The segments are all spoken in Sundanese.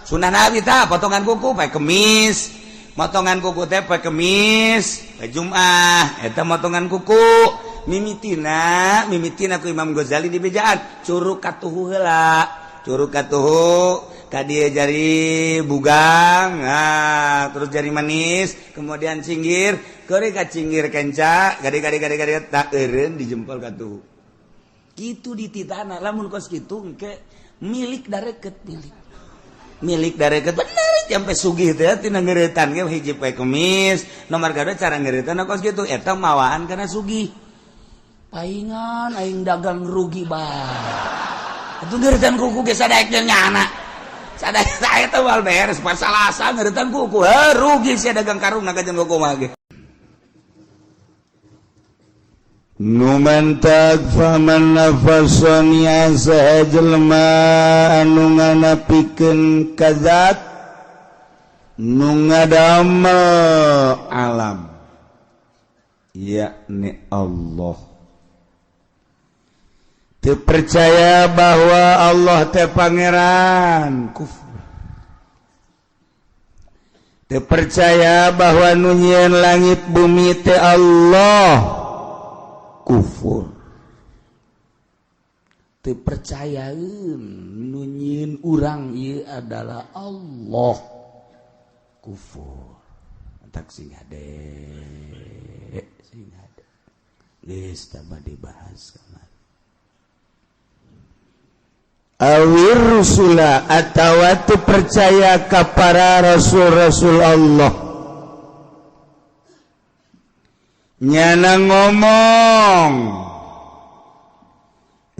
Sunnah Nabi tah potongan kuku poe Kemis. Motongan kuku teh poe Kemis, poe Jumat eta motongan kuku. Mimitina, mimitina ku Imam Ghazali di bejaan curug katuhu heula. Curug katuhu ka dieu jari bugang, nah, terus jari manis, kemudian cinggir, keuri ka cinggir kenca, gade gade gade gade tak eureun di jempol katuhu. Kitu dititana lamun kos kitu engke milik dareket, milik. Milik dareket bener sampai sugih teh tina ngeuretan ge hiji poe Kemis, nomor kadua cara ngeuretan kos kitu eta mawaan kana sugih. Paingan aing dagang rugi bae. Atuh ngeuretan kuku ge sadaek jeung nyana. Sadaek saya teh moal beres pas Salasa ngeuretan kuku, heuh rugi sia dagang karung jeung kuku mah ge. Numantak faman nafasania saha jelema anu nganapikeun kazat nu ngadamel alam yakni Allah. Teu percaya bahwa Allah teh pangeran, kufur. Teu percaya bahwa nu nyieun langit bumi teh Allah, kufur. Teu percayaeun nu nyieun urang ieu adalah Allah, kufur. Entak sing hade, sing hade. Geus tambah dibahas kamari. Awir rusula atawa teu percaya ka para rasul-rasul Allah. Nyana ngomong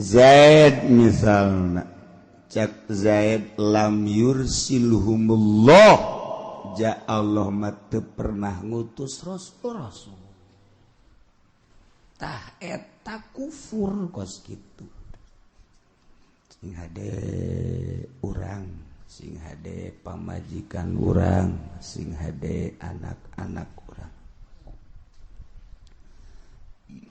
Zaid misalna, cak Zaid lam yursilhumullah, ja Allah mah teu pernah ngutus rasul-rasul. Tah eta kufur kos kitu. Sing hade urang, sing hade pamajikan urang, sing hade anak-anak urang.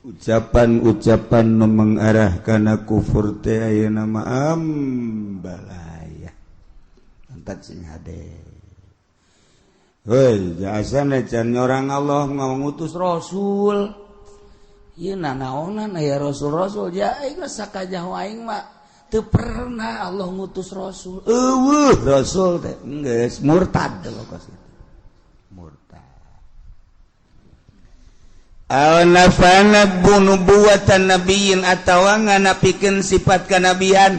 Ucapan-ucapan nu mengarah kana kufur teh ayeuna mah ambalaya. Entak sing hade. Heuy, jasana can nyorang Allah ngutus rasul. Ieu nanaonan aya rasul-rasul ja aing geus sakajaho aing mah teu pernah Allah ngutus rasul. Eueuh rasul teh geus murtad kos kitu. Murtad. Aw nafana nubuwatan nabiyyin atawa nganapikeun sifat kanabian.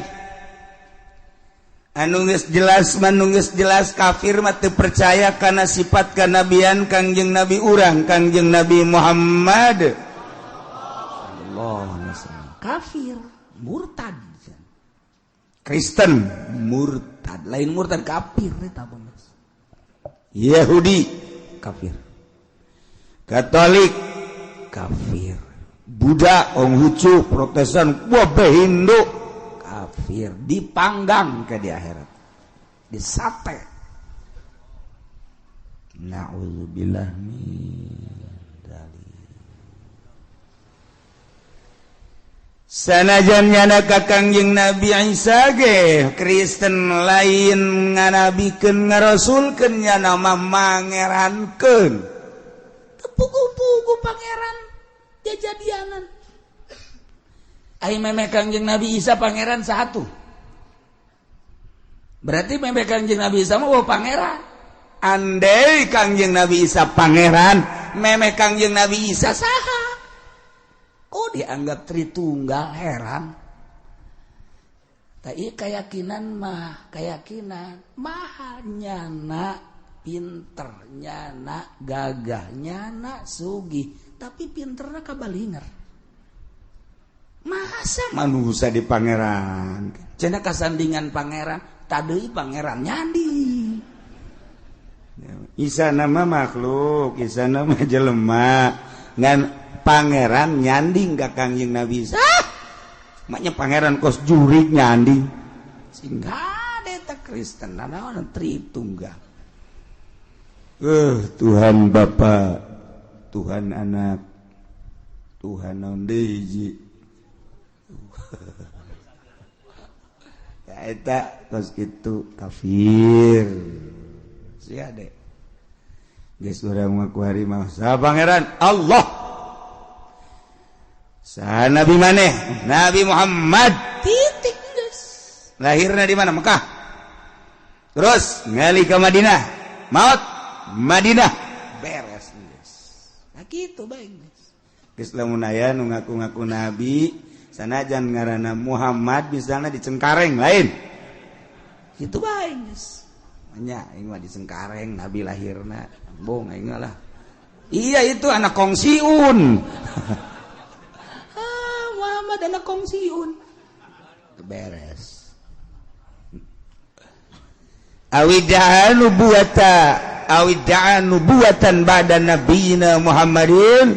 Anu geus jelas manu geus jelas kafir mah teu percaya kana sifat kanabian Kangjeng Nabi urang, Kangjeng Nabi Muhammad. Allah kafir, murtad. Kristen murtad, lain murtad kafir eta mah. Yahudi kafir, Katolik kafir, Buddha, Konghucu, Protestan, wabeh Hindu kafir, dipanggang ke di akhirat, disate. Na'udzubillah min dzalik. Sanajan nyana ka Kangjeng Nabi Isa ge Kristen lain nganabikeun ngarasulkeun nyana mah mangerankeun. Teu puguh-puguh pangeran jajadianan. Ai meme Kangjeng Nabi Isa pangeran satu. Berarti meme Kangjeng Nabi Isa mah pangeran. Andai Kangjeng Nabi Isa pangeran, meme Kangjeng Nabi Isa saha? Oh dianggap Tritunggal, heran. Tapi keyakinan mah, keyakinan mahal nyana pinter, nyana gagah, nyana sugih, tapi pinterna kabalinger. Masa manusia di pangeran? Cenah kasandingan pangeran, tadei pangeran nyandi. Isa nama makhluk, Isa nama jelema, ngan pangeran nyanding ka Kangjeng Nabi Isa. Maknya pangeran kos jurik nyanding. Sehingga eta Kristen nanaon Tritunggal. Tuhan Bapa, Tuhan Anak, Tuhan naon deui hiji. Eta kos kitu kafir. Sia deh. Geus urang mah kuari mah saha pangeran Allah. Saha nabi maneh? Nabi Muhammad. Titik geus. Lahirna di mana? Mekah. Terus ngali ke Madinah. Maut Madinah. Beres geus. Nah kitu bae geus. Geus lamun aya nu ngaku-ngaku nabi sanajan ngaranna Muhammad misalnya di Cengkareng lain. Kitu bae geus. Nya aing mah di Cengkareng nabi lahirna. Bohong aing lah. Iya itu anak kongsiun. Ah, Muhammad anak kongsiun. Beres. Awidda'a nubuwata awidda'a nubuwatan ba'da nabiyina Muhammadin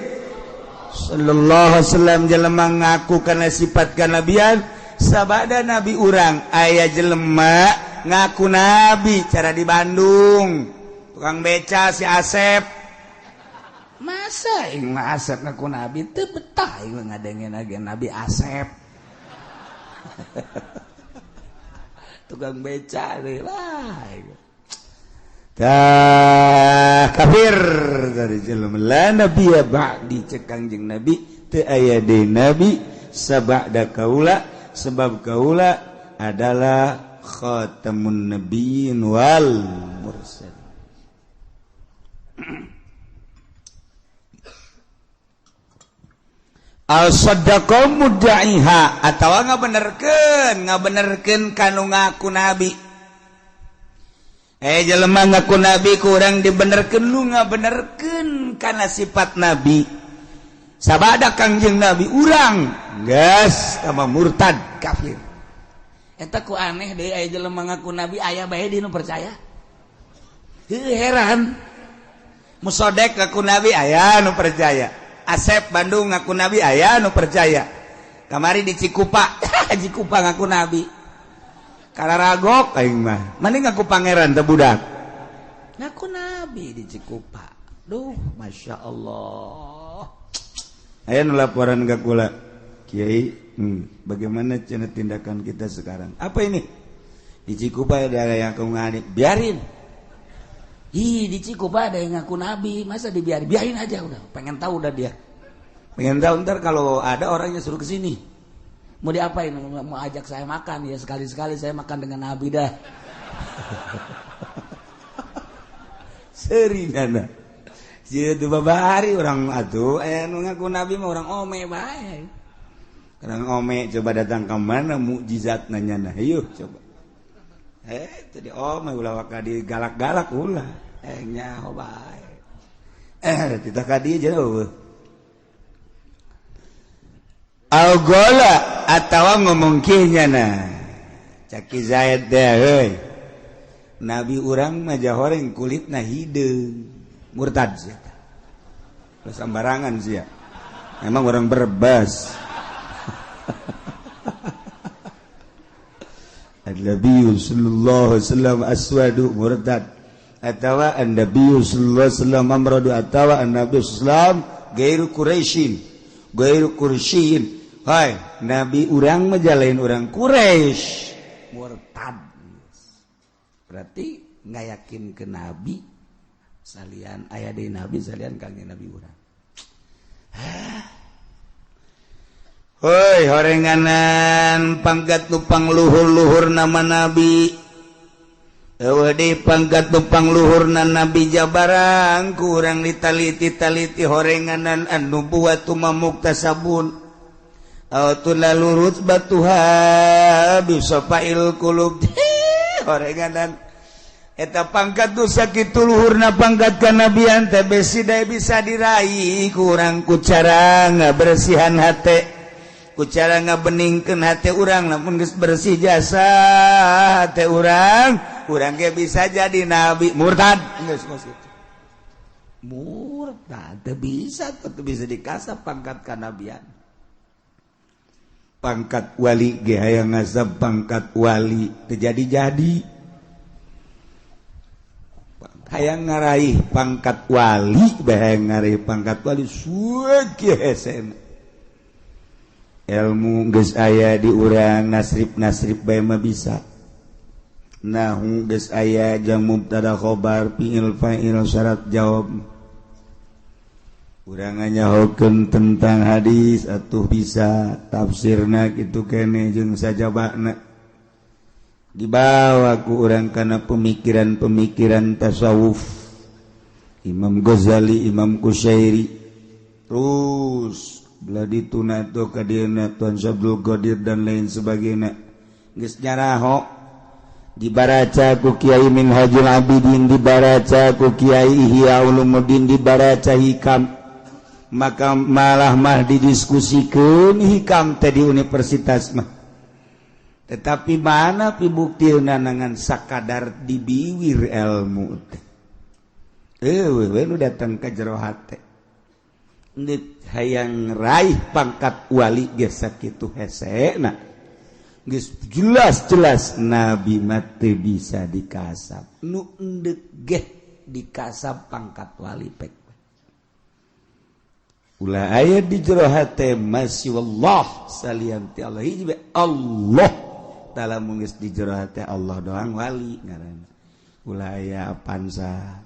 sallallahu alaihi wasallam. Jelema ngaku kana sifat kanabian sabada nabi urang. Aya jelema ngaku nabi cara di Bandung tukang beca si Asep. Masa aing mah Asep ngaku nabi teu betah aing ngadengeun lagi Nabi Asep. Tukang beca deui lah. Tah kafir dari jelema la nabiyya ba'di cek Kangjeng Nabi teu aya deui nabi sabada kaula sebab kaula adalah khatamun nabiyyin wal mursal. Al saddaqa mudda'iha atawa ngabenerkeun kanu ngaku nabi. Jelema ngaku nabi kurang dibenerkeun lu ngabenerkeun kana sifat nabi. Sabada Kangjeng Nabi urang geus tambah murtad kafir. Eta ku aneh deui aya jelema ngaku nabi aya bae di nu percaya. Heuh heran. Musodek ngaku nabi aya nu percaya. Asep Bandung ngaku nabi aya nu percaya. Kamari di Cikupa, Cikupa ngaku nabi. Kararagok aing mah. Mending ngaku pangeran teh budak. Ngaku nabi di Cikupa. Duh, Masya Allah. Aya nu laporan ka kula. Kiai, bagaimana cenah tindakan kita sekarang? Apa ini? Di Cikupa ada yang ngaku nabi, biarin. Ih, di Cikupa ada yang ngaku nabi, masa dibiarin? Biarin aja udah. Pengen tahu udah dia. Pengen tahu ntar kalau ada orangnya suruh ke sini. Mau diapain? Mau ajak saya makan ya, sekali-sekali saya makan dengan nabi dah. Seri nana. Sia teu babari urang atuh aya nu ngaku nabi mah urang ome bae. Urang ome coba datang ka mana mukjizatna nyana. Hayu coba. Tadi ome ulah waka digalak-galak ulah. Nyaho bae. Titah ka dieu jauh. Al-gola atawa ngomong kieu nyana. Caki Zaid teh heuy. Nabi urang mah jahoreng kulitna hideung. Murtad sia. Ulah sambarangan sia. Emang orang Brebes. An-Nabi sallallahu alaihi wasallam aswadu murtad. Atawa An-Nabi sallallahu alaihi wasallam amradu atawa An-Nabi sallallahu alaihi wasallam gairu Quraisyin. Gairu Quraisyin. Hai, nabi urang mah jalain urang Quraisy. Murtad. Berarti nggak yakin ke nabi salian aya deui nabi salian kangjeng nabi urang. Hoi horenganan pangkat nupang luhur-luhur nama nabi. Eueuh deui pangkat nupang luhurna nabi jabarang kurang ditaliti-taliti horenganan anu buatu mamuktasabun. Autu lalurut batuha bisafail qulub. Horenganan eta pangkat nu sakitu luhurna pangkat kanabian teh besi dae bisa diraih kurang ku cara ngabersihan hate, ku cara ngabeningkeun hate urang. Lamun geus bersih jasa hate urang, urang ge bisa jadi nabi. Murtad geus kos kitu. Murtad teu bisa, teu bisa dikasap pangkat kanabian. Pangkat wali ge hayang ngasap pangkat wali teu jadi-jadi. Hayang ngaraih pangkat wali, hayang ngaraih pangkat wali suwe hesena. Ilmu geus aya di urang nasrib-nasrib bae mah bisa. Nahu geus aya jang mubtada khobar fi'il fa'il syarat jawab. Urang nyahokeun tentang hadis atuh bisa tafsirna kitu keneh jeung sajabana. Dibawa ku urang kana pemikiran-pemikiran tasawuf. Imam Ghazali, Imam Kusyairi, terus belah dituna tuh ka dieuna Tuan Syabdul Qadir dan lain sebagainya. Geus nyaraho dibaraca ku Kiai Minhajul Abidin, dibaraca ku Kiai Ihya Ulumuddin, dibaraca Hikam. Maka malah mah didiskusikeun Hikam teh di universitas mah. Tetapi mana pibuktina ngan sakadar dibiwir ilmu teh. Eueuh we nu datang ka jero hate. Ndek hayang raih pangkat wali geus sakitu hesena. Geus jelas-jelas nabi mah teu bisa dikasab. Nu endek geh dikasab pangkat wali pek. Ulah aya di jero hate masih wallah salian ti Allah hiji bae Allah. Tah lamun geus di jero hate Allah doang wali ngaranna. Ulah aya Avanza,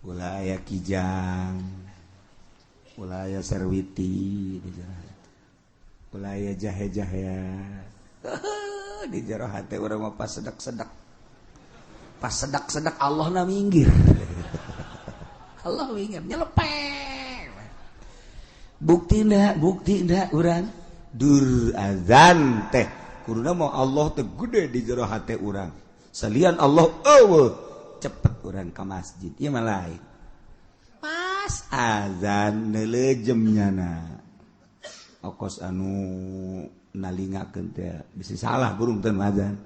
ulah aya Kijang, ulah aya Serwiti di jero hate. Ulah aya jahe-jahea. Di jero hate urang mah pas sedak-sedak. Pas sedak-sedak Allah na minggir. Allah minggir nyelepeng. Bukti ndak urang dur azan teh kuduna mau Allah teh gede di jero hate urang. Salian Allah eueuh cepet urang ka masjid ieu mah lain. Pas azan neulejem nyana. Okos anu nalingakeun teh bisi salah burung teh azan.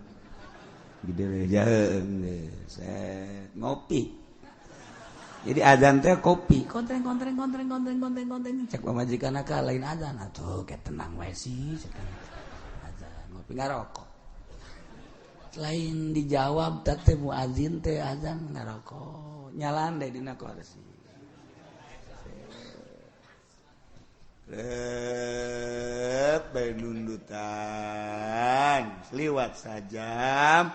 Gede we jaheung set ngopi. Jadi azan teh kopi, kontreng kontreng kontreng kontreng kontreng kontreng. Cek pamajikan ka lain azan atuh ke tenang wae sih. Azan ngopi ngarokok. Lain dijawab teh muazin teh azan ngarokok. Nyalaan deh dina kursi. Rep bae nundutan. Liwat sajam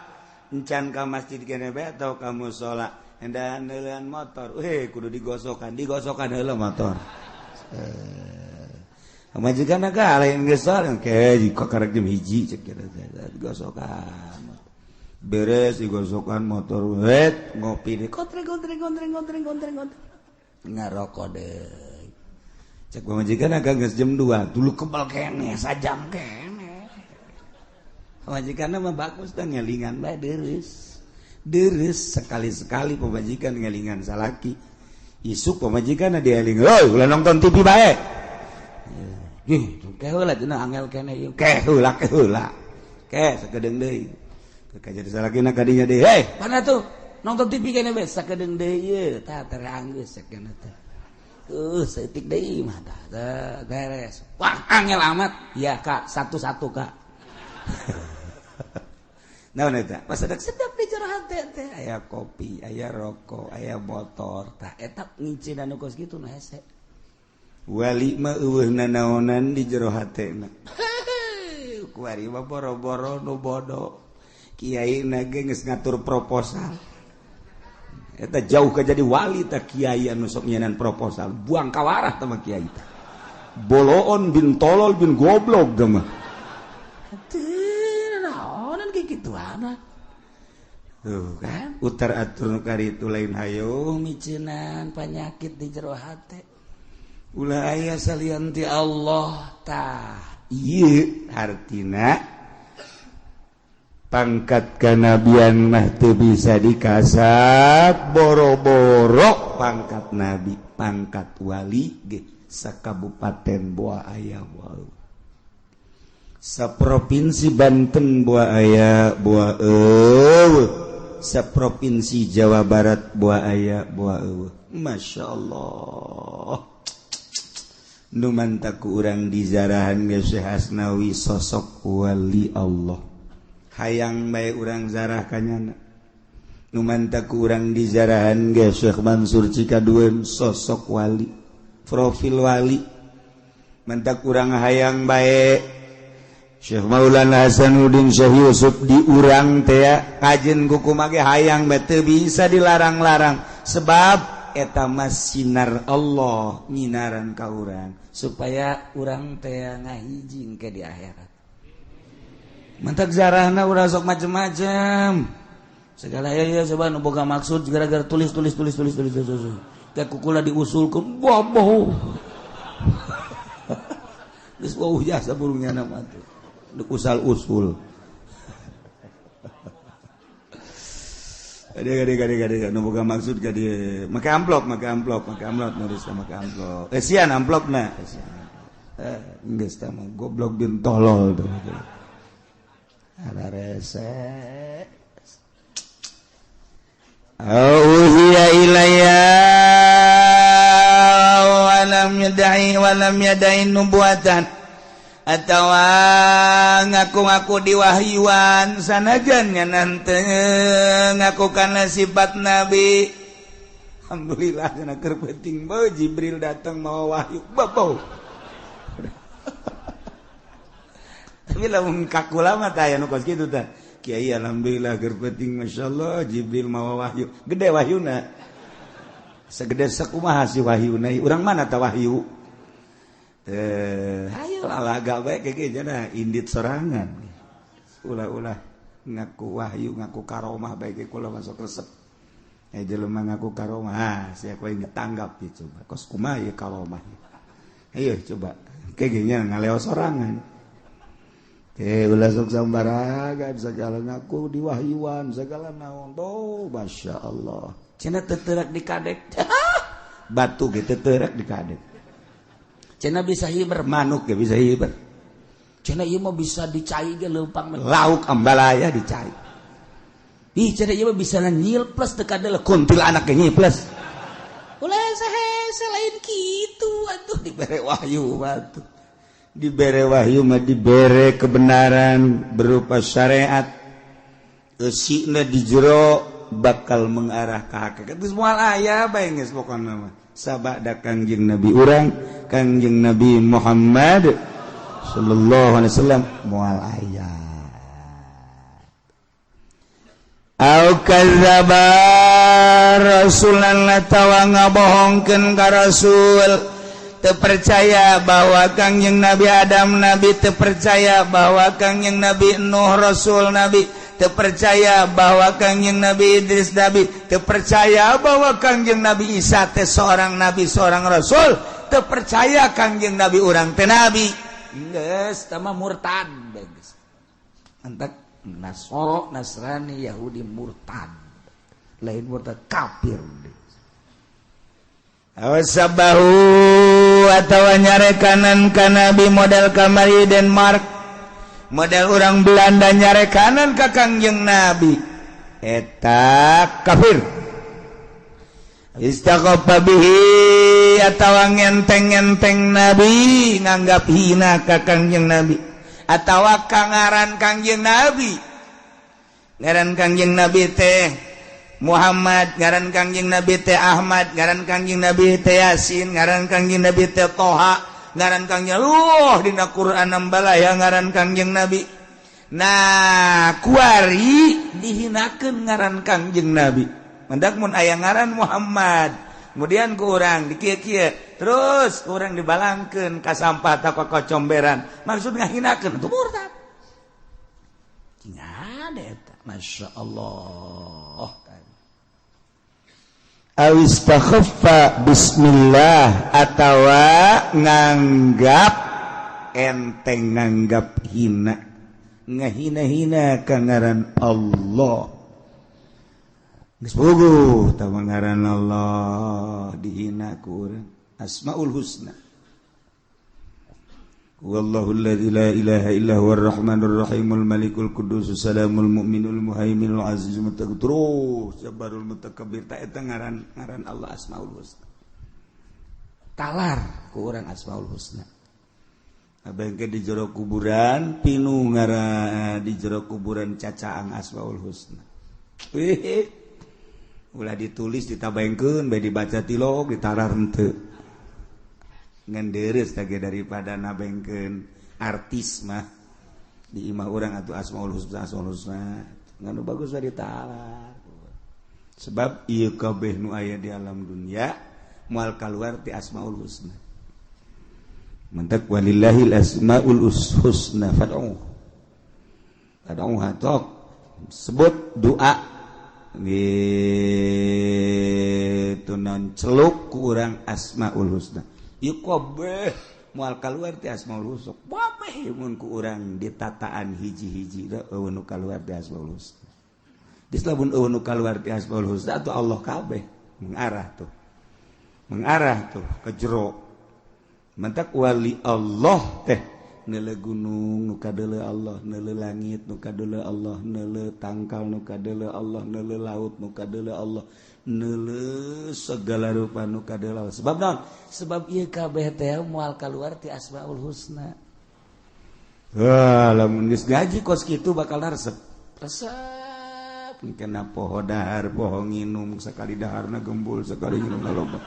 encan ka masjid kene bae atau ka musala. Hendak neuleun motor, kudu digosokan, digosokan heula motor. Pamajikan ka lain geus ke jika karek jam 1 cek kira digosokan. Beres digosokan motor, wet ngopi deh, kontreng kontreng kontreng kontreng kontreng kontreng. Ngarokok deui. Cek pamajikan ka geus jam 2, dulu kebal keneh sajam keneh. Pamajikanna mah bagus teh ngelingan bae deureuh. Deres sekali-sekali pemajikan ngelingan salaki. Isuk pemajikan dieling, "Hoi, ulah nonton TV bae." Ih, ke heula cenah angel keneh ieu. Ke heula ke heula. Ke sakedeung deui. Ke jadi salakina ka dinya deui. "Hei, mana tuh? Nonton TV keneh bae sakedeung deui ieu." Tah teranggeus sakeuna teh. Saeutik deui mah tah beres. Wah, angel amat. Ya, Kak, satu-satu, Kak. Naon eta? Pas sedap di jero hate teh aya kopi, aya rokok, aya motor. Tah eta ngincinan nu kos kitu nu hese. Wali mah eueuh nanaonan di jero hatena. Kuari mah boro-boro nu bodo. Kiai na ge geus ngatur proposal. Eta jauh ka jadi wali tah kiai anu sok nyenan proposal. Buang kawarah tah mah kiai teh. Boloon bin tolol bin goblok tah mah. Tuh kan utar atur nu kari itu lain hayo miceunan panyakit di jero hate. Ulah aya salian ti Allah tah ieu hartina pangkat kanabian mah teu bisa dikasab boro-boro pangkat nabi pangkat wali ge sakabupaten boa aya boa saprovinsi Banten boa aya boa eueuh saprovinsi Jawa Barat boa aya boa eueuh. Masya Allah nu mantak ku urang dizarahan ge Syekh Asnawi sosok wali Allah hayang bae urang zarah kanyana. Nu mantak ku urang dizarahan ge Syekh Mansur Cikadueun sosok wali profil wali. Mantak urang hayang bae Syekh Maulana Hasanuddin Syekh Yusuf diurang teh kajen kuku mage hayang teu bisa dilarang-larang sebab eta mah sinar Allah nyinaran ka urang supaya urang teh ngahijing ke di akhirat. Mantak zarahna urang sok macem-macem. Segala ya ya coba nu boga maksud gara-gara tulis tulis tulis tulis tulis tulis. Teh kukula diusulkeun boboh. Geus wauh jasa burungnya nama tuh. Usal usul. Gade nu boga maksud ka dieu. Make amplop, make amplop, make amplop nulis make amplop. Sian amplopna. Geus tah mah goblok bin tolol tuh. Ada rese. Auhiya ilayya wa lam yad'i wa lam yad'i nubuwatan. Atawa ngaku-ngaku diwahyuan sanajan nyanante ngaku kana sifat nabi. Alhamdulillah cenah keur penting bae Jibril datang mawa wahyu babau. Tapi lamun kakula mah tah aya nu kos kitu tah. Kiai alhamdulillah keur penting masyaallah Jibril mawa wahyu. Gede wahyuna. Segede sakumaha si wahyuna? Urang mana tah wahyu? Hayo alaga bae kayak jana indit sorangan. Ulah-ulah ngaku wahyu, ngaku karomah bae ge kula masuk resep. Jelema ngaku karomah, ah siapa yang ditanggap ya coba. Kos kumaha ieu karomah. Ayo coba. Kayak gini ngaleo sorangan. Ulah sok sambaraga segala ngaku diwahyuan segala naon. Oh, Masya Allah. Cenah teterak di kadek. Batu ge teterak di kadek. Cenah bisa hiber, manuk ge bisa hiber. Cenah ieu mah bisa dicai ge leumpang lauk ambalaya dicai. Ih cenah ieu mah bisa nyil plus teu kadeuleuk kuntilanak ge nyil plus. Ulah saha lain kitu atuh dibere wahyu atuh. Dibere wahyu mah dibere kebenaran berupa syariat. Eusina di jero bakal mengarah ka hakikat. Geus moal aya bae geus pokona mah. Sabada Kangjeng Nabi urang, Kangjeng Nabi Muhammad sallallahu alaihi wasallam moal aya. Au kadzdzaba rasulan atawa ngabohongkeun ka rasul. Teu percaya bahwa Kangjeng Nabi Adam nabi, teu percaya bahwa Kangjeng Nabi Nuh rasul nabi, teu percaya bahwa Kangjeng Nabi Idris nabi, teu percaya bahwa Kangjeng Nabi Isa teh seorang nabi, seorang rasul, teu percaya Kangjeng Nabi urang teh nabi. Geus tah mah murtad geus. Antak Nasoro, Nasrani, Yahudi murtad. Lain murtad kafir. Awasabahu atawa nyarekanan ka nabi model kamari Denmark, model orang Belanda nyarekanan ka Kangjeng Nabi, eta kafir. Istaqafa bihi atawa ngenteng-ngenteng nabi, nganggap hina ka Kangjeng Nabi atawa kangaran Kangjeng Nabi. Ngaran Kangjeng Nabi teh Muhammad, ngaran Kangjeng Nabi teh Ahmad, ngaran Kangjeng Nabi teh Yasin, ngaran Kangjeng Nabi teh Toha, ngaran Kangjeng Allah dina Quran nambalaya ngaran Kangjeng Nabi. Nah, kuari dihinakeun ngaran Kangjeng Nabi. Mendak mun aya ngaran Muhammad, kemudian ku urang dikieu-kieu, terus ku urang dibalangkeun ka sampah ta ka kocomberan. Maksud ngahinakeun itu murtad. Ada eta, Masya Allah. Awistakhaffa bismillah atawa nganggap enteng, nganggap hina, ngahina-hina ka ngaran Allah. Geus puguh tah ngaran Allah dihina ku urang. Asmaul Husna. Wallahu alladzi la ilaha illa huwar rahmanur rahimul malikul quddus salamul mu'minul muhaiminul azizul mutakabbir jabbarul mutakabbir. Ta eta ngaran ngaran Allah Asmaul Husna. Talar ku urang Asmaul Husna. Abengke di jero kuburan pinu ngaran di jero kuburan cacaang Asmaul Husna. Wih, ulah ditulis ditabaengkeun bae dibaca tilok ditarar henteu. Ngan deres tage daripada nabengkeun artis mah. Di imah urang atuh Asmaul Husna, Asmaul Husna nganu bagus dari ta'ala. Sebab ieu kabeh nu aya di alam dunia moal kaluar ti Asmaul Husna. Mantak walillahil asmaul husna fad'u. Fad'uha tok sebut doa gitu non celuk ku urang Asmaul Husna. Ieu kabeh moal kaluar ti Asmaul Husna. Kabeh mun ku urang ditataan hiji-hiji da eueuh nu kaluar ti Asmaul Husna. Geus lamun eueuh nu kaluar ti Asmaul Husna atuh Allah kabeh mengarah tuh. Mengarah tuh ke jero. Mantak wali Allah teh neuleu gunung nu kadeuleu Allah, neuleu langit nu kadeuleu Allah, neuleu tangkal nu kadeuleu Allah, neuleu laut nu kadeuleu Allah, neuleu segala rupa nu kadeuleu Allah. Sebab naon? Sebab ieu kabeh teh moal kaluar ti Asmaul Husna. Wah, lamun geus ngaji kos kitu bakal resep. Resep kena poho dahar, poho nginum, sekali daharna gembul, sekali nginum loba.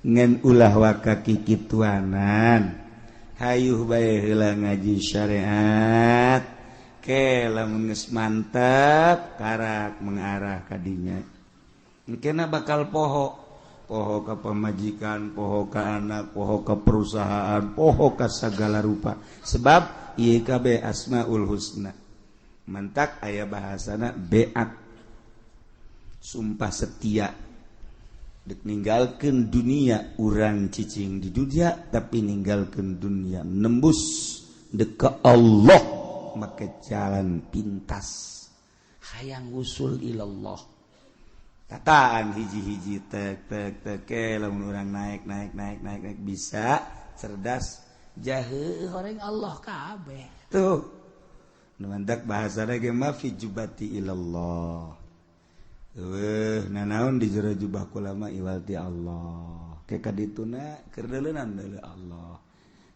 Ngan ulah waka kikituanan hayuh bae heula ngaji syariat ke lamun geus mantep karak mengarah ka dinya engkena bakal poho poho ka pamajikan, poho ka anak, poho ka perusahaan, poho ka sagala rupa sebab ieu kabeh Asmaul Husna. Mantak aya bahasana beat sumpah setia dek ninggalkeun dunia urang cicing di dunia tapi ninggalkeun dunia nembus dek ke Allah make jalan pintas hayang usul ilallah tataan hiji-hiji tek tek tek ke lamun urang naik naik naik naik naik bisa cerdas jahe horeng Allah kabeh tuh nu mantak bahasana ge mah fi jubati ilallah. Weh, nanaon di jero jubah kula mah iwal ti Allah. Ke kadituna keur deuleunan deuleu Allah.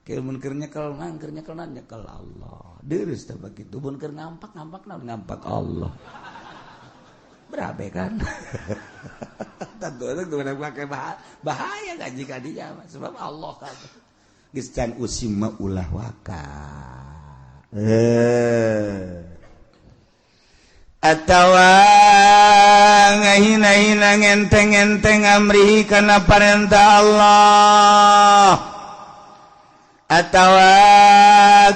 Ke mun keur nyekel mah keur nyekel nyekel Allah. Deurus teh bakitu mun keur ngampak ngampak naon ngampak Allah. Berabe kan? Tentu eta make bahaya ngaji ka dinya sebab Allah kan. Geus can usim mah ulah waka. Atawa ngahina-hina ngenteng-ngenteng amrihi kana parentah Allah atawa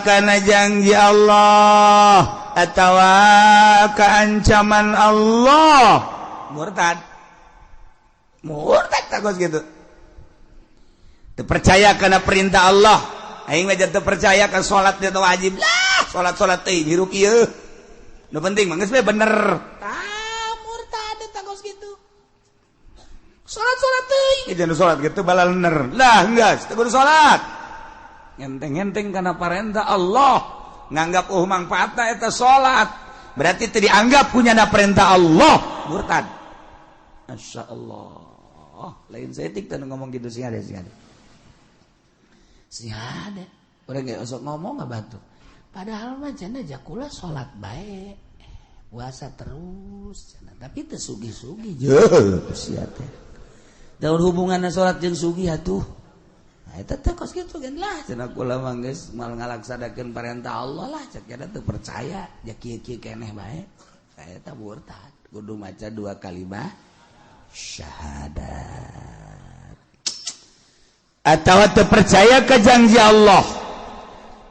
kana janji Allah atawa keancaman Allah murtad murtad tagos gitu teu percaya kana perintah Allah aing mah teu percaya ka salat teh wajib lah salat-salat teh hirup ieu nu penting mah geus we bener. Tah murtad eta kos kitu. Salat-salat teuing jeung salat kitu balalener. Lah geus teu kudu salat. Ngenteng-ngenteng kana parentah Allah, nganggap oh mangfaatna eta salat. Berarti teu dianggap punya perintah Allah, murtad. Masyaallah. Lain saeutik teh ngomong kitu sing ada sing ada. Sing ada. Urang ge osok ngomong ngabantu. Padahal mah cenah jakula salat bae. Puasa terus cenah, tapi teu sugih-sugih. Jeuh sia teh. Daun hubunganna salat jeung sugih atuh. Nah eta teh kos kitu gen lah cenah kula mah geus moal ngalaksanakeun parentah Allah lah cek cenah teu percaya ja kieu-kieu keneh bae. Eta murtad kudu maca dua kalimat syahadat. Atawa teu percaya ka janji Allah.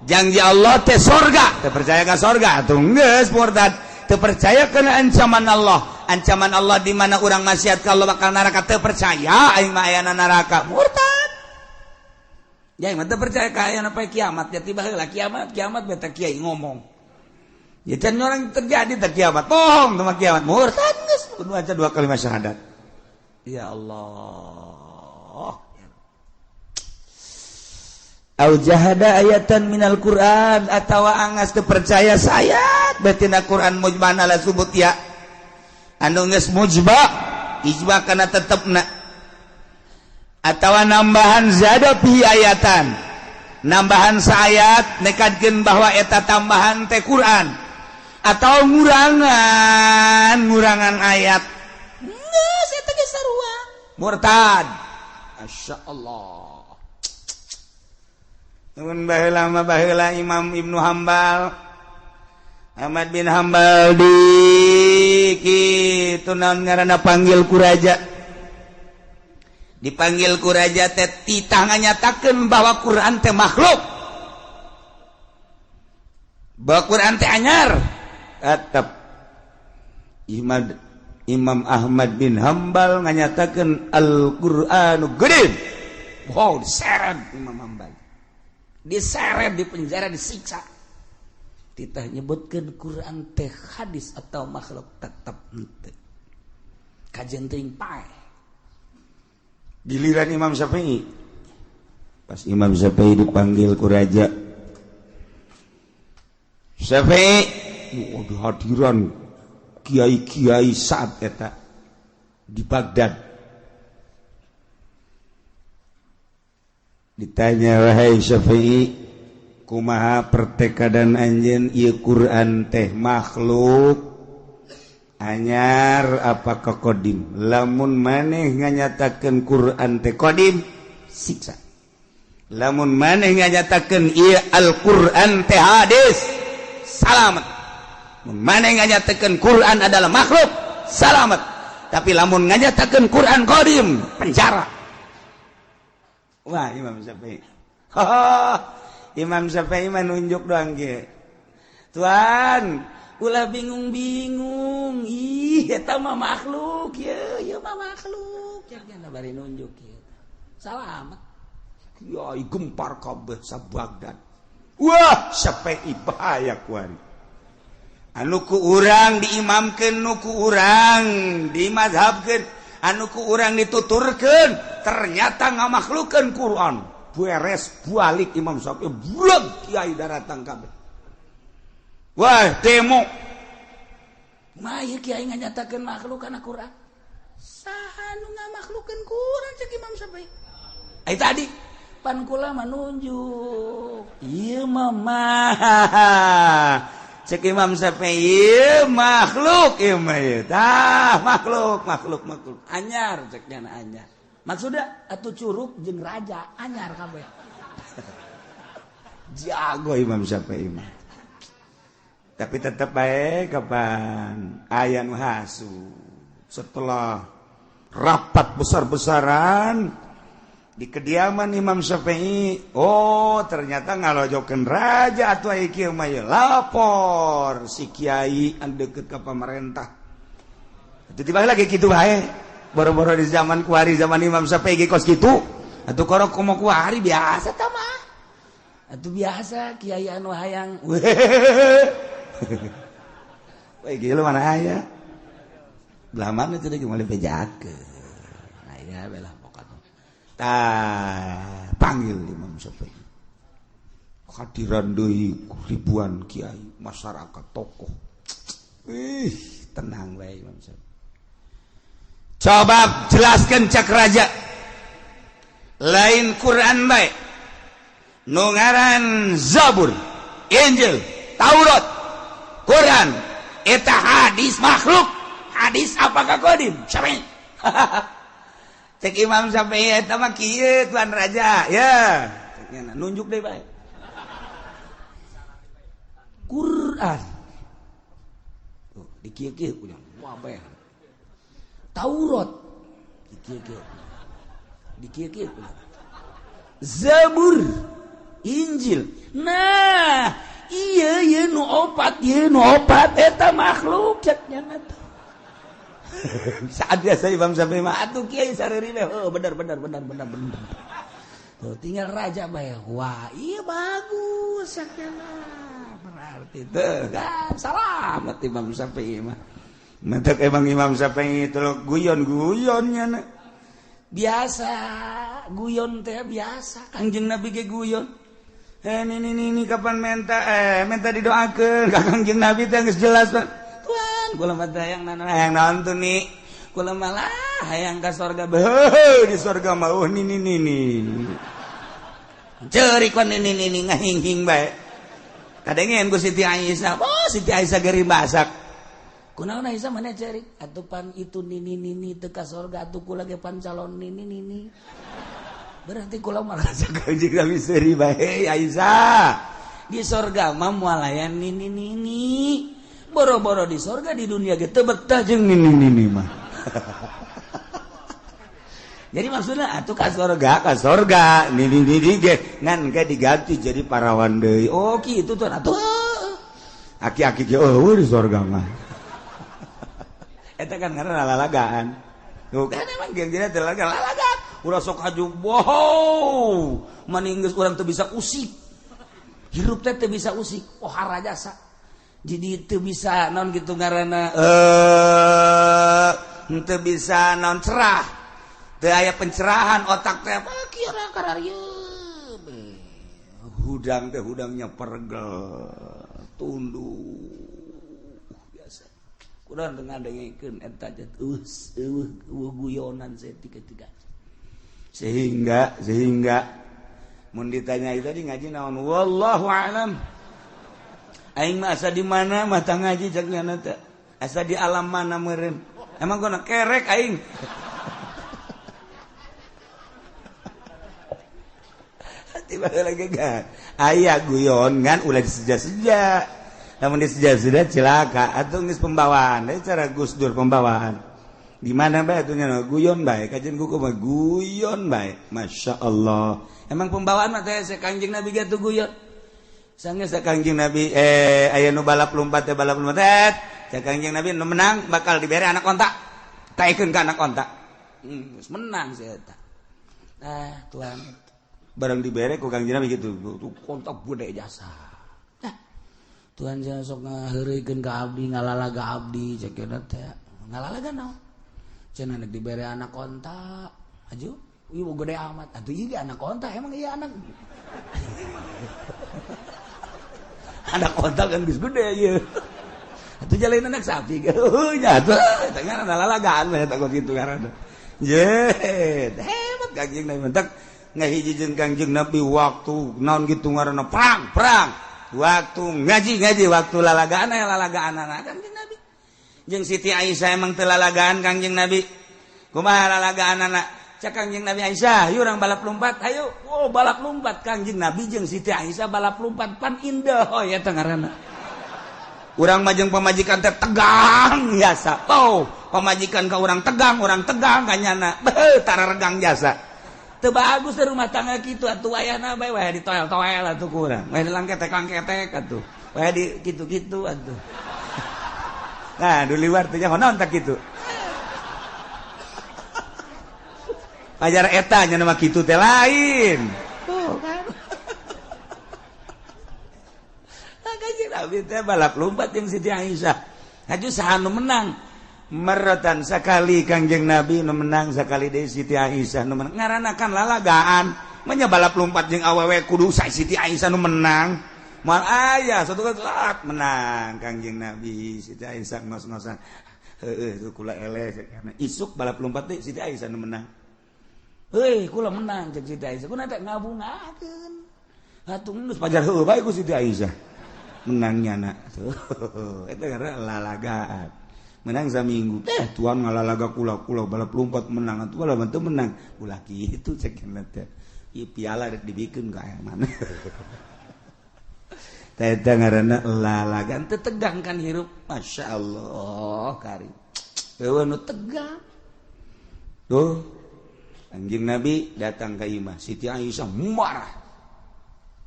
Janji Allah teh sorga, teu percaya ka sorga atuh geus murtad. Teu percaya kana ancaman Allah, ancaman Allah di mana urang maksiat ka Allah bakal neraka teu percaya aing mah ayana neraka murtad. Ya aing mah teu percaya ka ayana poe kiamat ya tiba heula kiamat kiamat beta kiai ngomong. Ya can orang terjadi teh kiamat bohong teh kiamat murtad geus kudu maca dua kalimat syahadat. Ya Allah. Au jahada ayatan minal Quran atawa angas teu percaya sayat batina Quran mujman ala subut ya anu geus mujba ijma kana tetepna atawa nambahan zada fi ayatan nambahan saayat nekadkeun bahwa eta tambahan teh Quran atau ngurangan ngurangan ayat geus eta geus sarua murtad. Masyaallah. Mun baheula mah baheula Imam Ibnu Hambal, Ahmad bin Hambal di kitu naon ngaranna panggil ku raja. Dipanggil ku raja teh titah nganyatakeun bahwa Quran teh makhluk. Bahwa Quran teh anyar. Tetep Imam Ahmad bin Hambal nganyatakeun Al-Qur'anu qadim. Wow, diseret Imam Hambal. Diseret di penjara, disiksa. Titah nyebutkeun Quran teh hadis atau makhluk tetep henteu. Kajen teuing paeh. Giliran Imam Syafi'i. Pas Imam Syafi'i dipanggil ku raja. Syafi'i, waduh, hadiran kiai-kiai saat eta di Baghdad. Ditanya, wahai Syafi'i, kumaha pertekadan anjeun ieu Quran teh makhluk anyar apa qadim? Lamun maneh nganyatakeun Quran teh qadim, siksa. Lamun maneh nganyatakeun ieu Al-Qur'an teh hadis, salamet. Mun maneh nganyatakeun Quran adalah makhluk, salamet. Tapi lamun nganyatakeun Quran qadim, penjara. Wah, Imam Syafi'i. Imam Syafi'i mah nunjuk doang ge. Tuan, ulah bingung-bingung. Ih, eta mah makhluk ye, ieu mah makhluk. Cek bari nunjuk kieu. Salamet. Kiai gempar kabeh sa Baghdad. Wah, Syafi'i bahaya kuari. Anu ku urang diimamkeun, nu ku urang dimazhabkeun, anu ku urang dituturkeun, ternyata ngamakhlukeun Quran. Beres balik Imam Syafi'i, buleg kiai daratang kabeh. Wah, demo. Mah ieu kiai nganyatakeun makhluk kana Quran. Saha nu ngamakhlukeun Quran cek Imam Syafi'i? Ai tadi pan kula mah nunjuk. Ieu mah cek Imam Syafi'i ieu makhluk ieu mah ieu. Tah makhluk, makhluk, makhluk. Anyar cek nya anyar. Maksudnya atuh curug jeung raja anyar kabeh. Jago Imam Syafi'i mah. Tapi tetep bae kapan aya nu hasu. Setelah rapat besar-besaran di kediaman Imam Syafi'i, oh ternyata ngalojokeun raja atuh aya kieu mah ieu. Lapor si kiai anu deukeut ka pamarentah. Tiba-tiba lagi kitu bae. Boro-boro di zaman kuari, zaman Imam Syafi'i ge kos kitu. Atuh korok komo kuari biasa tah mah. Atuh biasa kiai anu hayang. Weh gila mana aya? Belah mana teh geus moal bejakeun. Aya belah pokokna. Tah, panggil Imam Syafi'i. Hadiran deui ribuan kiai, masyarakat, tokoh. Ih, tenang bae Imam Syafi'i. Coba jelaskan cak raja. Lain Quran bae. Nu ngaran Zabur, Injil, Taurat, Quran, eta hadis makhluk. Hadis apakah qadim? Syafi'i. Cek Imam Syafi'i eta mah kieu tuan raja, ya. Cek nunjuk deui bae. Quran. Tuh, dikieu-kieu kunyang. Wah bae. Taurat dikieu-kieu. Dikieu-kieu kunyang. Zabur, Injil. Nah, iya ieu nu opat, ieu nu opat eta makhluk cek nya teh. Saat biasa Imam Syafi'i mah atuh kiai sareuri we. Oh, bener bener bener bener bener. Tuh tinggal raja bae. Wah, iya bagus sakjana. Berarti teh kan salamet Imam Syafi'i mah. Mentek emang Imam Syafi'i itu guyon-guyonnya na. Biasa, guyon teh biasa. Kangjeng Nabi ge guyon. Ini kapan minta minta didoakeun ka Kangjeng Nabi teh geus jelas Pak. Tuan, kula mah teh hayang naon hayang naon tuh nih. Kula malah hayang ka sorga. Beuh, di sorga mah oh nini nini. Ceurik wan nini nini ngahinghing bae. Kadengeun ku Siti Aisyah. Oh, Siti Aisyah geuring masak. Kunaon Aisyah mana ceurik? Atuh pan itu nini nini teu ka sorga atuh kula ge pan calon nini nini. Berarti kula merasa Kangjeng Nabi seuri bae Aisyah. Di sorga mah moal aya nini-nini. Boro-boro di sorga di dunia ge teu betah jeung nini-nini mah. Jadi maksudnya atuh ka sorga nini-nini ge ngan ge diganti jadi parawan deui. Oh kitu tuh atuh. Aki-aki ge eueuh di sorga mah. Eta kan ngaranna lalagaan. Tuh kan emang geus lalagaan. Ulah sok haju wow. Mani geus urang teu bisa usik. Hirup teh teu bisa usik. Oh harajasa. Jadi teu bisa naon kitu ngaranna teu bisa naon cerah. Teu aya pencerahan otak teh kira kararieu. Hudang teh hudangnya pergel. Tunduk biasa. Kurang teu ngadengkeun eta teh eueuh guyonan saeutik-tiga. Sehingga mun ditanya itu tadi ngaji naon wallahu alam. Aing mah asa di mana mah tah ngaji cek nyana teh. Asa di alam mana meureun. Emang gona kerek aing. Tiba lagi kan. Aya guyon ngan ulah diseja-seja. Lamun diseja-seja cilaka atuh geus pembawaan. Deui cara Gus Dur pembawaan. Di mana bae atuh nya guyon bae kajian kuku mah guyon bae. Masya Allah. Emang pembawaan mah teh Kangjeng Nabi ge atuh guyon. Sanggeus Kangjeng Nabi aya nu balap lompat teh balap lompat teh Kangjeng Nabi nu menang bakal dibere anak onta. Taekeun ka anak onta. Geus menang si eta. Ah, tuan barang dibere ku Kangjeng Nabi kitu. Tuh kontak gede jasa. Nah, Tuhan jangan sok ngaheureuykeun ka abdi ngalalaga abdi cek teh. Ngalalaga naon? Cenah nek dibere anak onta. Aju, ieu gede amat. Atuh ieu anak onta emang ieu anak. Anak onta kan geus gede ieu. Atuh jalain anak sapi. Heuh nya atuh eta ngaranna lalagaan we eta kitu ngaranna. Ye, hebat Kangjeng Nabi mentak ngahiji jeung Kangjeng Nabi waktu naon kitu ngaranna perang, perang. Waktu ngaji-ngaji, waktu lalagaan aya lalagaan Kangjeng Nabi. Jeung Siti Aisyah emang teu lalagaan Kangjeng Nabi. Kumaha lalagaan anak? Cek Kangjeng Nabi Aisyah, yuk urang balap lompat, ayo. Oh, balap lompat Kangjeng Nabi jeung Siti Aisyah balap lompat pan indah oh ya teh ngaranna. Urang mah jeung pamajikan teh tegang jasa. Oh, pamajikan ka urang tegang ka nyana. Beuh, tararegang jasa. Teu bagus teh rumah tangga kitu atuh wayahna bae wayah ditoel-toel atuh ku urang. Wayah dilangketek-langketek atuh. Wayah di kitu-kitu atuh. Nah, du liwar teh nyaho naon tak kitu. Pajar eta nya mah kitu teh lain. Tuh kan. Kanjeng Nabi teh balap lompat jeung Siti Aisyah. Haju saha nu menang? Meratan sakali Kangjeng Nabi nu menang sakali deui Siti Aisyah nu menang. Ngaranna kan lalagaan. Manya balap lompat jeung awewe kudu Siti Aisyah nu menang. Moal aya satu kali menang Kangjeng Nabi Siti Aisyah ngos-ngosan. Heueuh tu kula eleh karena isuk balap lompat deui Siti Aisyah nu menang. Heuy kula menang jeung Siti Aisyah. Kuna teh ngabungakeun. Atuh geus pajar heueuh bae ku Siti Aisyah. Menangnya nak. Tuh eta karena lalagaan. Menang saminggu teh tuan ngalalaga kula-kula balap lompat menang atuh bala teu menang. Ulah kitu cek teh. Ieu piala rek dibikeun ka aya mana. Teh ngaranna lalagaan teu tegang kan hirup. Masya Allah kari. Eueuh nu tegang. Tuh Kangjeng Nabi datang ke imah Siti Aisyah marah.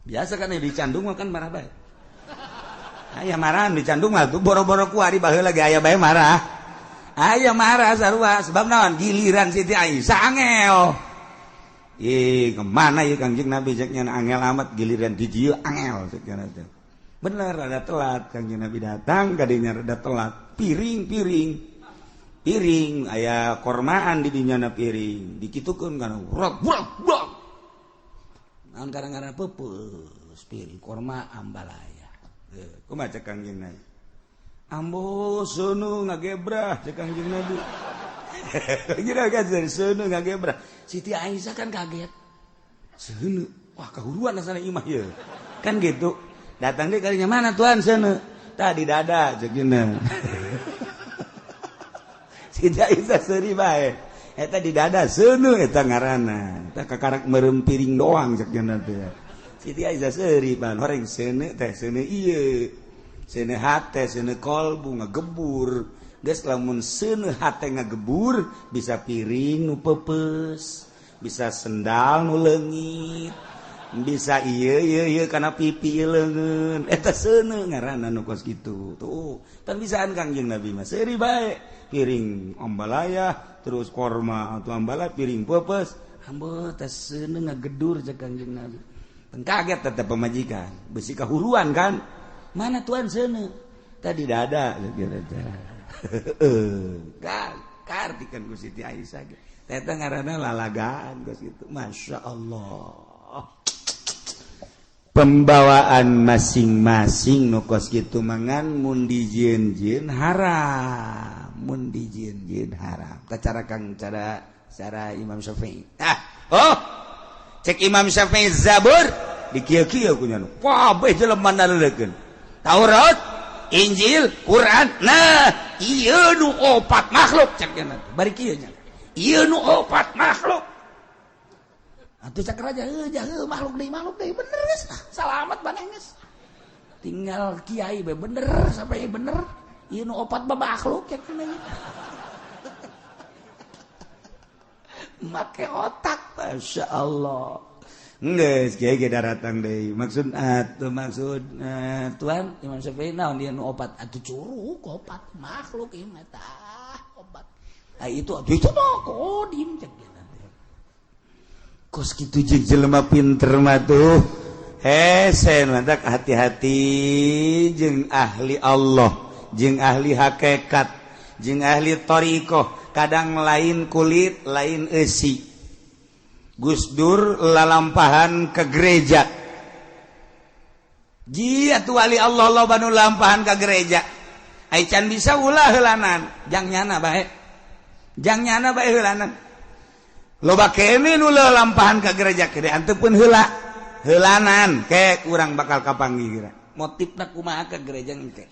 Biasa kan dicandung mah kan marah bae. Aya marah dicandung mah tuh boro-boro ku ari baheula ge aya bae marah. Aya marah sarua sebab naon giliran Siti Aisyah angel. Ih kemana ieu Kangjeng Nabi cek nya angel amat giliran di dieu angel cek nya teh. Bener rada telat Kangjeng Nabi datang kadinya rada telat piring-piring. Piring aya kormaan di dinya na piring dikitukeun kana rok brok brok. Naon kadang-kadang peupeus piring korma ambalaya. Kumaha cek Kangjeng Nabi? Ambo seuneu ngagebrah cek Kangjeng Nabi. Kira kan seuneu ngagebrah. Siti Aisyah kan kaget. Seuneu, wah kahuruan asana imah ieu. Kan gitu. Datang deui kalinya mana tuan seuneu? Tadi dada cek dina. Siti Aisyah seuri bae. Eta di dada seuneu eta ngaranna. Eta kakarak meureum piring doang cek nya teh. Siti Aisyah seuri pan horeng seuneu teh seuneu ieu. Seuneu hate, seuneu kolbu ngagebur. Geus lamun seuneu hate ngagebur bisa piring nu peupeus, bisa sendal nu leungit, bisa ieu ieu ieu kana pipi leungeun. Eta seuneu ngaranna nu kos kitu. Tuh, tan bisaan Kangjeng Nabi mah seuri bae. Piring ambalaya terus korma atau ambalaya piring peupeus. Ambo teh seuneu ngagedur cek Kangjeng Nabi. Teu kaget tetep pamajikan, besi kahuruan kan. Mana tuan seuneu? Tadi dada gitu teh. Heeh, kartikan ku Siti Aisyah. Eta ngaranna lalagaan kos kitu. Masya Allah. Pembawaan masing-masing nu kos kitu mangan mun dijieun-jieun haram, mun dijieun-jieun haram. Tah cara Kang cara cara Imam Syafi'i. Ah, oh. Cek Imam Syafi'i Zabur dikieu-kieu ku nya. Kabeh jelema naleukeun. Taurat, Injil, Quran. Nah, ieu nu opat makhluk cek nya. Bari kieu nya. Ieu nu opat makhluk. Atuh cak raja heuh jaheuh makhluk deui bener geus. Salamat maneh geus. Tinggal kiai bae bener sampai bener. Ieu nu opat mah makhluk cek nya. Make otak Masya Allah. Geus kiai ge daratang deui. Maksud atuh maksud tuan Imam Syafi'i naon ieu nu opat atuh curug opat makhluk ieu mah tah opat. Ah itu atuh itu mah kodim cek nya. Kos kitu jeung jelema pinter mah tuh. Hese mantak hati-hati jeung ahli Allah, jeung ahli hakikat, jeung ahli thariqah, kadang lain kulit, lain eusi. Gus Dur lalampahan ke gereja. Jia tuh wali Allah loba nu lampahan ke gereja. Ai can bisa ulah heulanan, jang nyana bae. Jang nyana bae heulanan. Loba kene nu lampahan ka gereja gede anteupun heula heulanan ke urang bakal kapanggih kira motifna kumaha ka gereja engke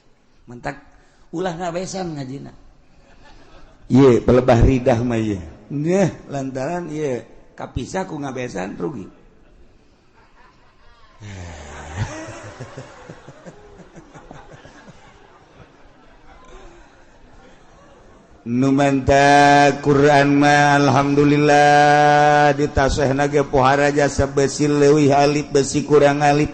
mentak ulah ngabesan ngajina ieu pelebah ridah mah ieu neh lantaran ieu kapisah ku ngabesan rugi. Numanta Quran mah alhamdulillah ditasehna ge pohara jasa besi leuwih alif besi kurang alif.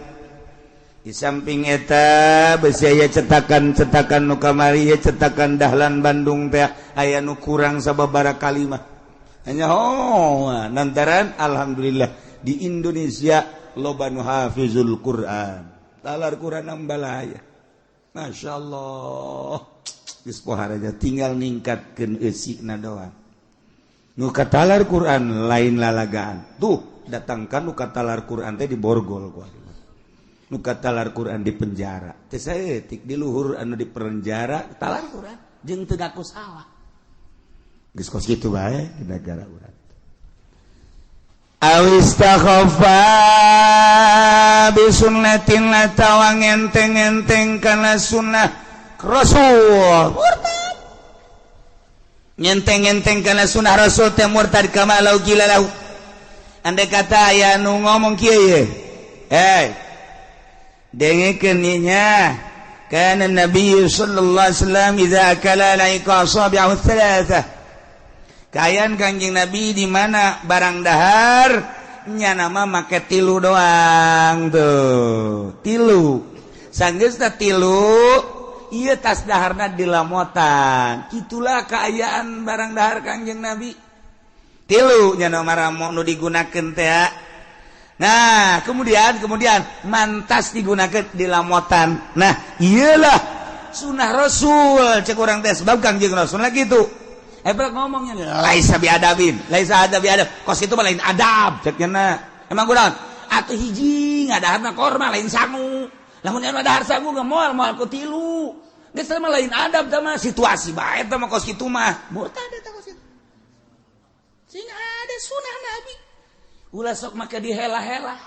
Di samping eta besi aya cetakan-cetakan nu kamari ye cetakan Dahlan Bandung teh aya nu kurang sababaraha kalimah. Hanya oh lantaran alhamdulillah di Indonesia loba nu hafizul Quran. Talar Quran ambalaya. Masyaallah. Geus pohara tinggal ningkatkeun eusina doang. Nu katalar Quran lain lalagaan. Tuh datangkan nu katalar Quran teh di borgol ku. Nu katalar Quran di penjara. Teh saeutik di luhur anu di penjara talar Quran jeung teu ngaku salah. Geus kos kitu bae di negara urang. Awistakhafa bi sunnatin atawa ngenteng-enteng kana sunnah Rasul murtad ngenteng-ngenteng kana sunnah Rasul teh murtad kama lau gila lahu. Andai kata aya nu ngomong kieu ye, hey dengekeun nya kana Nabi sallallahu alaihi wasallam idza akala laika asabi'ahu thalatha. Kaayaan Kangjeng Nabi di mana barang dahar nya nama make tilu doang tuh tilu sanggeusna tilu iya tas daharna dilamotan. Itulah keayaan barang dahar Kangjeng Nabi. Tilu nya maramo nu digunakeun teh. Nah, kemudian mantas digunakeun dilamotan. Nah, iyalah sunah Rasul cek urang teh sebab Kangjeng Rasul lagi kitu. Ebel ngomongnya laisa bi adabin, laisa adab bi adab. Kos itu mah lain adab cek nya. Emang kunaon? Atuh hiji ngadaharna korma lain sangu. Lamun anu dahar sangu ge moal moal ku tilu. Geus mah lain adab tah mah situasi bae tah mah kos kitu mah. Murtad eta kos kitu. Sing ada sunah Nabi. Ulah sok make dihela-hela.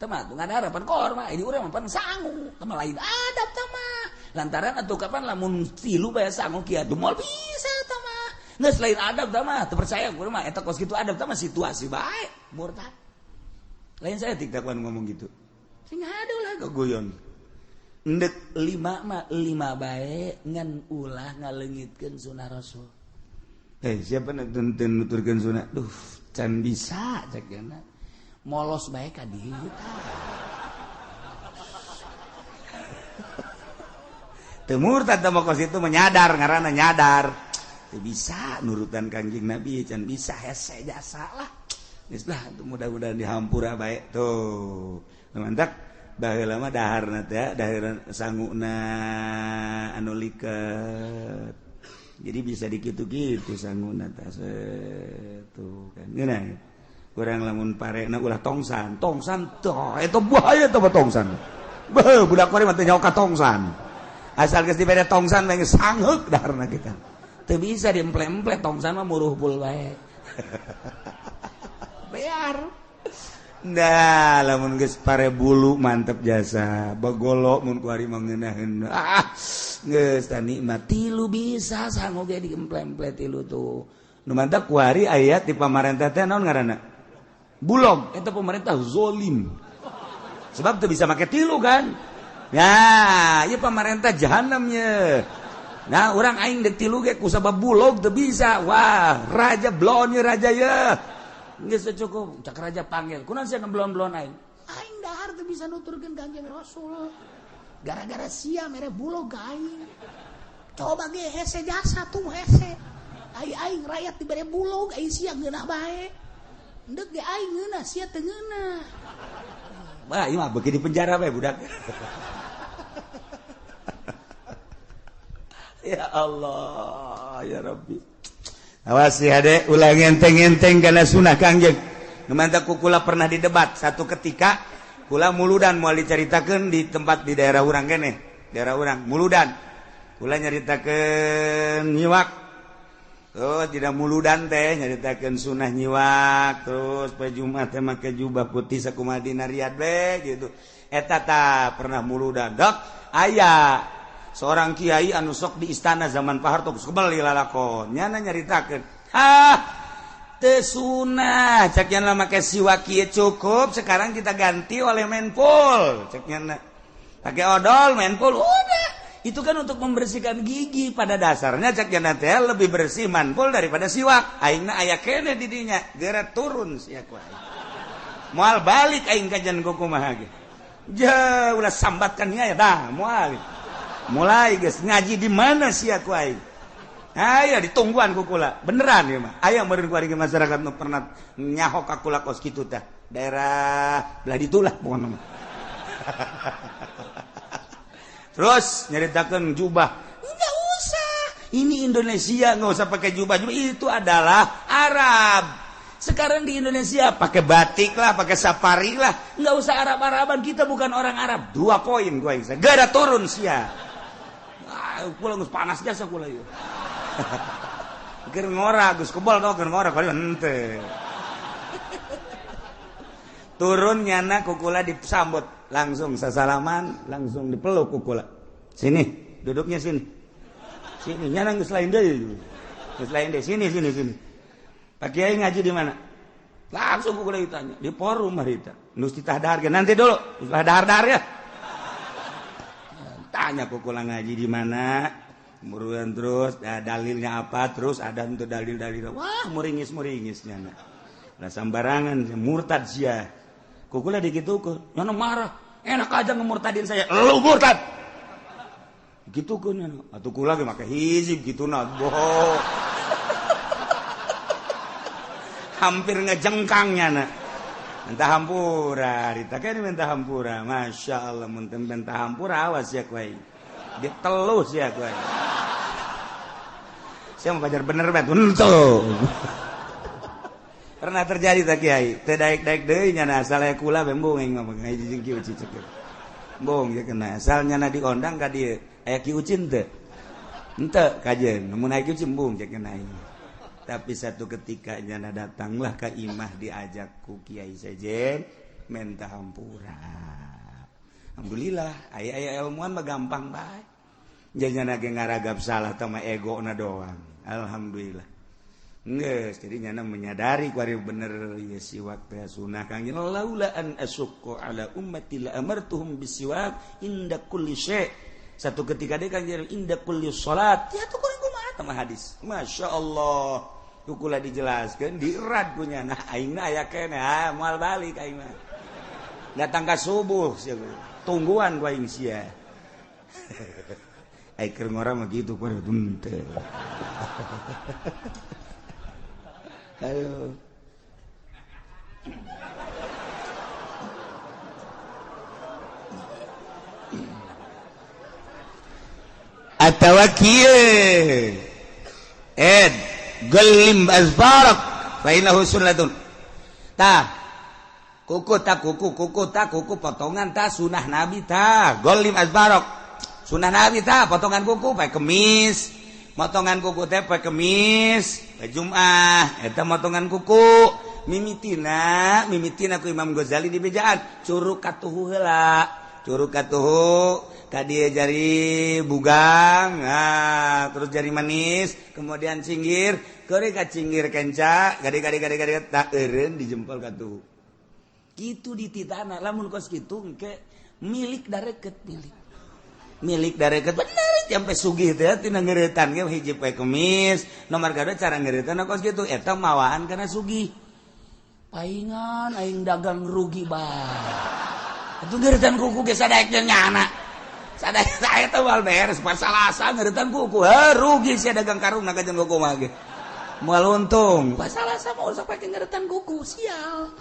Tah mah tuh ngadahar pan korma, ini urang mah pan sangu. Tah mah lain adab tah mah. Lantaran atuh kapan lamun tilu bae sangu kieu atuh moal bisa tah mah. Geus lain adab tah mah, teu percaya gua mah eta kos kitu adab tah mah situasi bae, murtad. Lain saya tiktakan ngomong gitu. Sing aduh lah gogoyon. Ndek lima mah lima bae ngan ulah ngaleungitkeun sunah Rasul. Siapa nu nuturkeun sunah? Duh, can bisa cek cenah. Molos bae ka dieu tah. Teu murtad teh mah kos itu menyadar ngaranna nyadar. Teu bisa nurutan Kangjeng Nabi can bisa hese jasa lah. Geus lah mudah-mudahan dihampura bae tuh. Mantap baheula mah daharna teh dahar sanguna anu liket. Jadi bisa dikitu-kitu sanguna teh tuh kan. Ngeunah. Kurang lamun parena ulah tongsan, tongsan tah eta bahaya teh tongsan. Beuh budak kuari mah teu nyaho ka tongsan. Asal geus dibere tongsan mah geus sangheuk daharna kita. Teu bisa diemple-emple tongsan mah muruhpul bae. Bear. Nah, lamun geus pare bulu mantep jasa. Bagolo mun kuari mah ngeunaheun. Ah, geus tah nikmat tilu bisa sangu ge diemple-emple tilu tuh. Nu mantap kuari aya di pamarentah teh naon ngaranna? Bulog, eta pemerintah zolim. Sebab teu bisa make tilu kan. Ya, ieu pamarentah jahanam ye. Nah, urang aing deuk tilu ge ku sabab bulog teu bisa. Wah, raja blon ye raja ye. Geus cukup, cak raja panggil. Kunaon sia ngeblon-blon aing? Aing dahar teu bisa nuturkeun Kangjeng Rasul. Gara-gara sia mere bulog ka aing. Coba ge hese jasa tuh hese. Ai aing rakyat dibere bulog, ai sia ngeunah bae. Endek ge aing ngeunah, sia teu ngeunah. Wah, ieu mah beuki di penjara bae budak. Ya Allah, ya Rabbi. Awas ya dek, ulah ngenteng-ngenteng karena sunah Kangjeng. Nu mantap kukula pernah didebat satu ketika kula muludan moal dicaritakeun di tempat di daerah urang keneh, daerah urang muludan. Kula nyaritakeun nyiwak. Oh, tidak muludan teh nyaritakeun sunah nyiwak, terus poe Jumat teh make jubah putih sakumaha dina Riyadh we gitu. Eta tah pernah muludan. Dok, aya seorang kiai anu sok di istana zaman Pak Harto geus kebel lalakon nyana nyaritakeun ah teu sunah cek nya make siwak kieu cukup sekarang kita ganti oleh menpul cek nya pakai odol menpul udah itu kan untuk membersihkan gigi pada dasarnya cek nya teh lebih bersih manpul daripada siwak aingna aya keneh di dinya geura turun sia ku aing moal balik aing kajian kumaha ge ja ulah sambatkan nya ya dah moal mulai guys ngaji di mana sih aku aing? Ayo ditungguan ku kula. Beneran ya mah. Aya meureun ku ari masyarakat nu pernah nyaho ka kula kos kitu tah. Daerah belah ditu lah pokona mah. Terus nyaritakeun jubah. Enggak usah. Ini Indonesia enggak usah pakai jubah. Jubah itu adalah Arab. Sekarang di Indonesia pakai batik lah, pakai safari lah. Enggak usah Arab-Araban, kita bukan orang Arab. 2 poin gua aing. Gak ada turun sia. Kula geus panas jasa kula ieu. Keur ngora geus kebal tau keur ngora kali henteu. Turun nyana ku kula disambut langsung sasalaman, langsung dipeluk ku kula. Sini, duduknya sini. Sini nyana geus lain deui. Geus lain deui, sini sini sini. Pak Kiai ngaji di mana? Langsung ku kula ditanya, di forum harita. Nus ditah dahar nanti dulu, ulah dahar-dahar ya. Tanya kukula ngaji di mana, muruan terus dalilnya apa, terus ada untuk dalil-dalil. Wah, muringis-muringisnya nah. Lah sambarangan murtad sia. Kukula dikitukeun, nyana marah. Enak aja ngemurtadin saya. Lu murtad. Gitukeun nyana. Atuh kula ge make hizib gitu nah. Boh. Hampir ngejengkang nyana. Minta hampura, ditakeun minta hampura. Masya Allah, mun minta hampura awas ya kuai. Ditelus ya kuai. Saya mau pajar bener bet, henteu. Pernah terjadi tak kiai? Teu daek-daek deui nyana asal aya kula bembung aing mah ngaji jeung Ki Uci cek. Bong ya kena asal nyana diondang ka dieu. Aya Ki Uci henteu. Henteu kajeun, mun aya Ki Uci embung cek kena aing. Tapi satu ketika nyana datanglah ke imah diajak ku kiai sejen minta hampura. Alhamdulillah aya-aya ilmuwan mah gampang bae. Janyana ge ngaragap salah teh mah egona doang. Alhamdulillah. Geus, jadi nyana menyadari kuari bener ieu siwak teh sunah Kangjeng. Laula an asyqa ala ummati la amartuhum bisiwak inda kulli syai. Satu ketika dia Kangjeng inda kulli salat. Ya tuh kurang kumaha tah hadis. Masya Allah. Kukula dijelaskan dirad punya nah aing aya keneh ah moal balik aing mah. Datang ka subuh sia tungguan ku aing sia. Aing keur ngora mah kitu ku henteu. Ayo. Atawa kieu ed gelim azfarak fa innahu sunnatun. Tah kuku tak kuku kuku tak kuku potongan ta sunah nabi ta golim azfarak sunah nabi ta potongan kuku pae kemis. Motongan kuku teh poe Kemis, poe Jumat, eta motongan kuku. Mimitina, mimitina ku Imam Ghazali di bejaan, curug katuhu heula. Curug katuhu ka dieu jari bugang, nah, terus jari manis, kemudian cinggir, keuri ka cinggir kenca, gade-gade tak eureun di jempol katuhu. Kitu dititana, lamun kos kitu engke milik dareket milik. Milik dareket bener sampai sugih teh tina ngeuretan ge hiji poe Kemis nomor kadua cara ngeuretan kos kitu eta mawaan kana sugih paingan aing dagang rugi bae atuh ngeuretan kuku ge sadaek jeung nyana sadaek eta moal beres pasalasa ngeuretan kuku heuh rugi sia dagang karungna ka jeung kuku mah ge moal untung pasalasa mah usah pake ngeuretan kuku sial.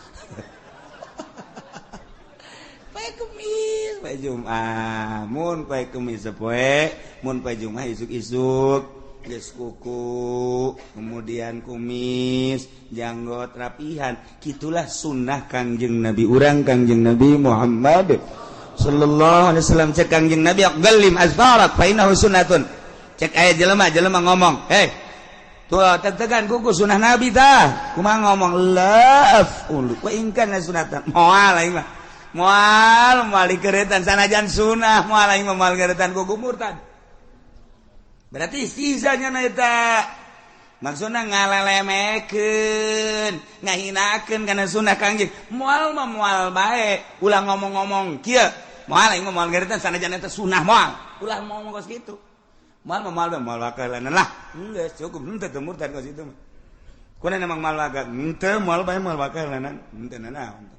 Poe Kemis, poe Jumat, mun poe Kemis poe, mun poe Jumat isuk-isuk geus kuku, kemudian kumis, janggot rapihan. Kitulah sunnah Kangjeng Nabi urang Kangjeng Nabi Muhammad sallallahu alaihi wasallam. Cek Kangjeng Nabi aqallim azfarak fa innahu sunnatun. Cek aya jelema ngomong, "Hei, tuh teg-tegan kuku sunah Nabi tah." Kumaha ngomong? La af'ulu wa in kana sunnatan. Moal aing mah. Moal moal dikeretan sanajan sunah moal aing mah moal keretan kuku murtad. Berarti sisanya na eta maksudna ngalelemekeun, ngahinakeun kana sunah Kangjeng. Moal mah moal bae, ulah ngomong-ngomong kieu. Moal aing mah moal keretan sanajan eta sunah moal. Ulah ngomong kos kitu. Moal mah moal bae moal bakalanan lah. Geus cukup henteu teu murtad kos kitu mah. Kuna emang moal bakal henteu moal bae moal bakalanan henteu nanaon.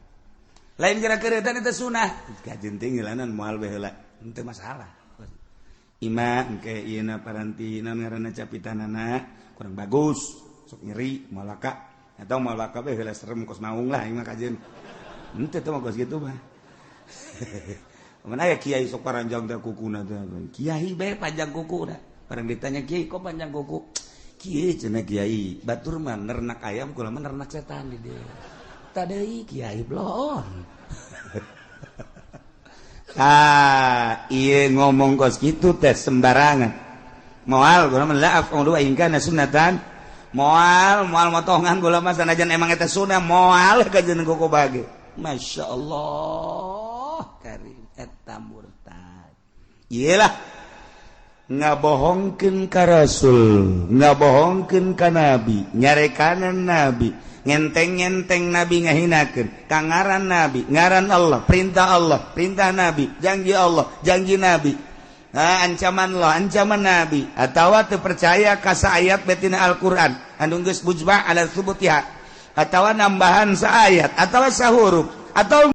Lain kira keretan itu sunah kajenting jalanan moal bae heula henteu masalah. Ima engke ieuna paranti naon ngaranna capitanana kurang bagus sok nyeri moal laka atau moal laka bae heula serem kos maung lah ima kajeun henteu teh mah kos kitu mah. Mun aya kiai sok paranjang teh kukuna teh kiai bae panjang kukuna barang ditanya kiai kok panjang kuku kieu cenah kiai batur mah nernak ayam kula mah nernak setan di dieu. Tadei kiai bloon. Ah, ieu ngomong kos kitu teh sembarangan. Moal gula mah la af'ulu in kana sunnatan. Moal moal motongan gula mah sanajan emang eta sunnah moal kajeun kuku bage. Masya Allah karim eta murtad. Iyalah ngabohongkeun ka Rasul, ngabohongkeun ka Nabi, nyarekanan Nabi, ngenteng-ngenteng Nabi ngahinakeun ka ngaran Nabi, ngaran Allah, perintah Allah, perintah Nabi, janji Allah, janji Nabi, nah, ancaman Allah, ancaman Nabi, atawa teu percaya ka saayat betina Al-Qur'an anu geus mujma' ala tsubutiha, atawa nambahan saayat, atawa sahuruf, atau